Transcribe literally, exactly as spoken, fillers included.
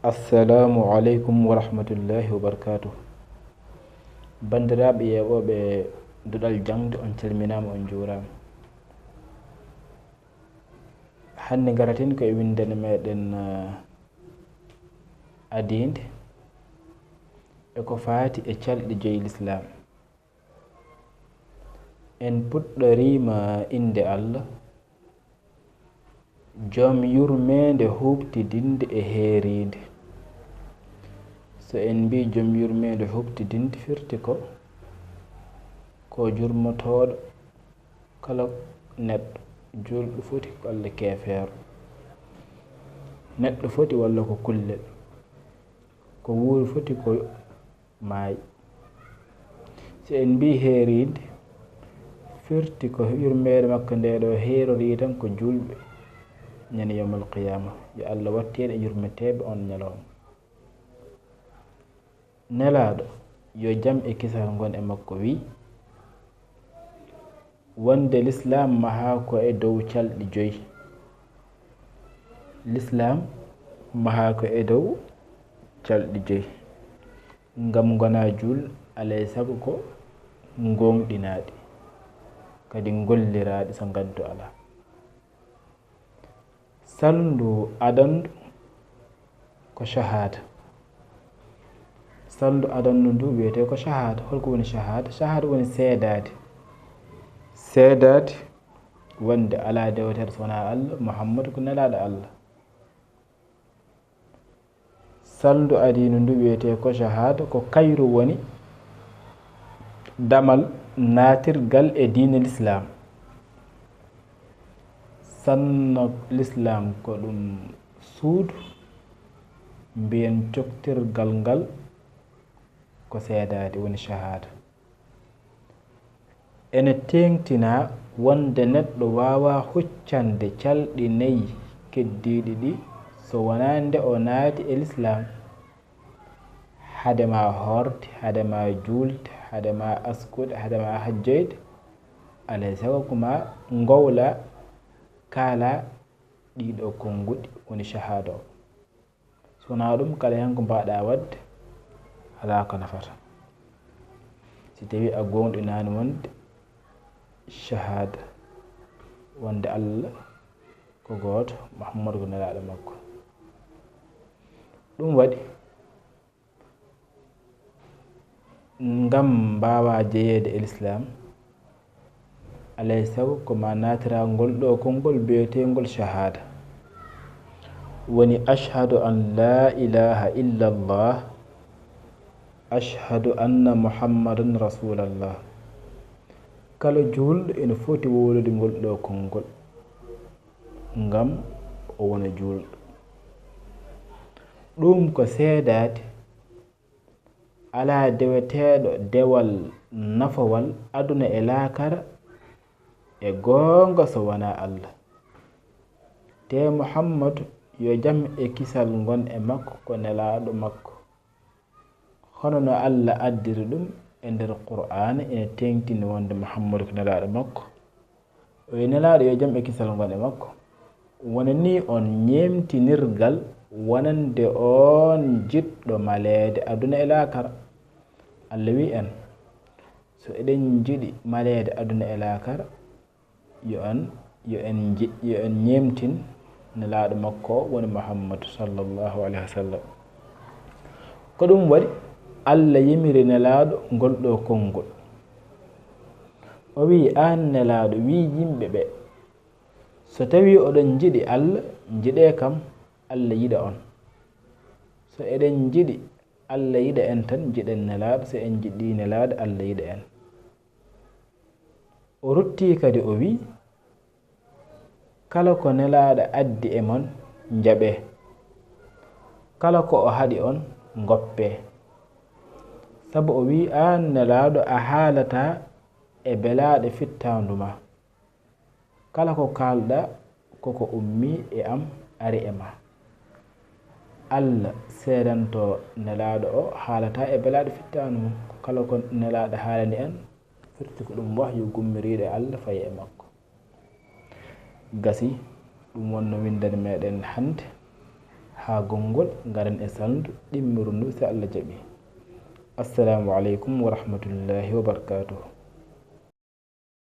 Assalamu aleykum wa rahmatullahi wa barakaatuh. Banndiraaɓe yeeɓooɓe duɗal jaŋde, on calminaama, on njuuraama. Hannde ngaraten ko e winndere meɗen, eh, adiinde e ko faati e calɗi joyi Lislaam. En puɗɗoriima innde Allah, Joom yurmeende huuɓtidinde e heeriinde. So en mbii Joom yurmeende huuɓtidinde, firti ko, ko jurmotooɗo kala neɗɗo, juulɗo foti ko walla keefeero. Neɗɗo foti walla ko kullel. Ko wuuri foti ko maayi. So en mbii heeriinde, firti ko yurmeende makko nde ɗo heerorii tan ko juulɓe ñande yawmal qiyaama. Yo Allah wattu en e yurmeteeɓe on ñalawma. Nelaaɗo, yo jam e kisal ngon e makko, wii, wonde Lislaam mahaa ko e dow calɗi joyi. Lislaam mahaa ko e dow calɗi joyi. Ngam ngonaa juul, alay sago ko ngooŋɗinaaɗi, kadi ngolliraaɗi so ngantu alaa. Salndu adandu ko shahaada. Salndu adandu ndu wiyetee ko shahaada. Holko woni shahaada? Shahaada woni seedaade. Seedaade wonde alaa deweteeɗo so wonaa Allah, Muhammadu ko nelaaɗo Allah. Salndu adiinu ndu wiyetee ko shahaada, ko kayru woni damal naatirgal e diine Lislaam. Sanno Lislaam ko ɗum suudu, mbiyen coktirgal ngal ko seedaade, woni shahaada. Ene teeŋtinaa wonde neɗɗo waawaa huccande calɗi nayi keddiiɗi ɗi so wonaa nde o naati e Lislaam. Hade maa hoorde, hade maa juulde, hade maa askude, hade maa hajjoyde, alay sago ko maa ngowlaa, kaalaa ɗiiɗoo konnguɗi, woni shahaada o. So wonaa ɗum, kala heen ko mbaawɗaa waɗde, alaa ko nafata. Si tawii a gooŋɗinaani wonde shahaada, wonde Allah ko gooto, Muhammadu ko nelaaɗo makko. Ɗum waɗi, ngam mbaawaa jeyeede e Lislaam, alay sago ko maa naatira ngol ɗoo konngol biyeteengol shahaada. Woni, ashhadu an laa ilaaha illa Allah, ashhadu anna Muhammadan Rasuulallah. Kala juulɗo ene foti wowlude ngol ɗoo konngol ngam o wona juulɗo. Ɗum ko seedaade alaa deweteeɗo dewal nafowal aduna e laakara e goonga so wonaa Allah. Tee Muhammadu, yo jam e kisal ngon e makko, ko nelaaɗo makko. Hono no Allah addiri ɗum e nder Qur'aana, ene teeŋtini wonde Muhammadu ko nelaaɗo makko. O wi'i, Nelaaɗo, yo jam e kisal ngon e makko, wonanii on ñeemtinirgal wonande oon jiɗɗo maleede aduna e laakara. Allah wi'i en, so eɗen njiɗi maleede aduna e laakara, yo en, yo en nji-, yo en ñeemtin Nelaaɗo makko o, woni Muhammadu sallallahu alayhi wa sallam. Ko ɗum waɗi Allah yimiri Nelaaɗo ngol ɗoo konngol. O wi'i, Aan Nelaaɗo, wii yimɓe ɓe, so tawii oɗon njiɗi Allah, njiɗee kam, Allah yiɗa on. So eɗen njiɗi Allah yiɗa en tan, njiɗen Nelaaɗo, so en njiɗii Nelaaɗo, Allah yiɗa en. O ruttii kadi o wi'i, Kala ko Nelaaɗo addi e mon, njaɓee. Kala ko o haɗi on, ngoppee. Sabu o wi'i, Aan Nelaaɗo, a haalataa e belaaɗo fittaandu maa. Kala ko kaalɗaa, ko ko ummii e am, ari e maa. Allah seedanto Nelaaɗo o haalataa e belaaɗo fittaandu mum. Ko kala ko Nelaaɗo haalani en, firti ko ɗum wahyu gummiriiɗo e Allah, fayi e makko. Gasi, ɗum wonno winndere meɗen hannde. haa gonngol, ngaren e salndu ɗimmirundu, si Allah jaɓi. Assalaamu aleykum wa rahmatullaahi wa barakaatuh.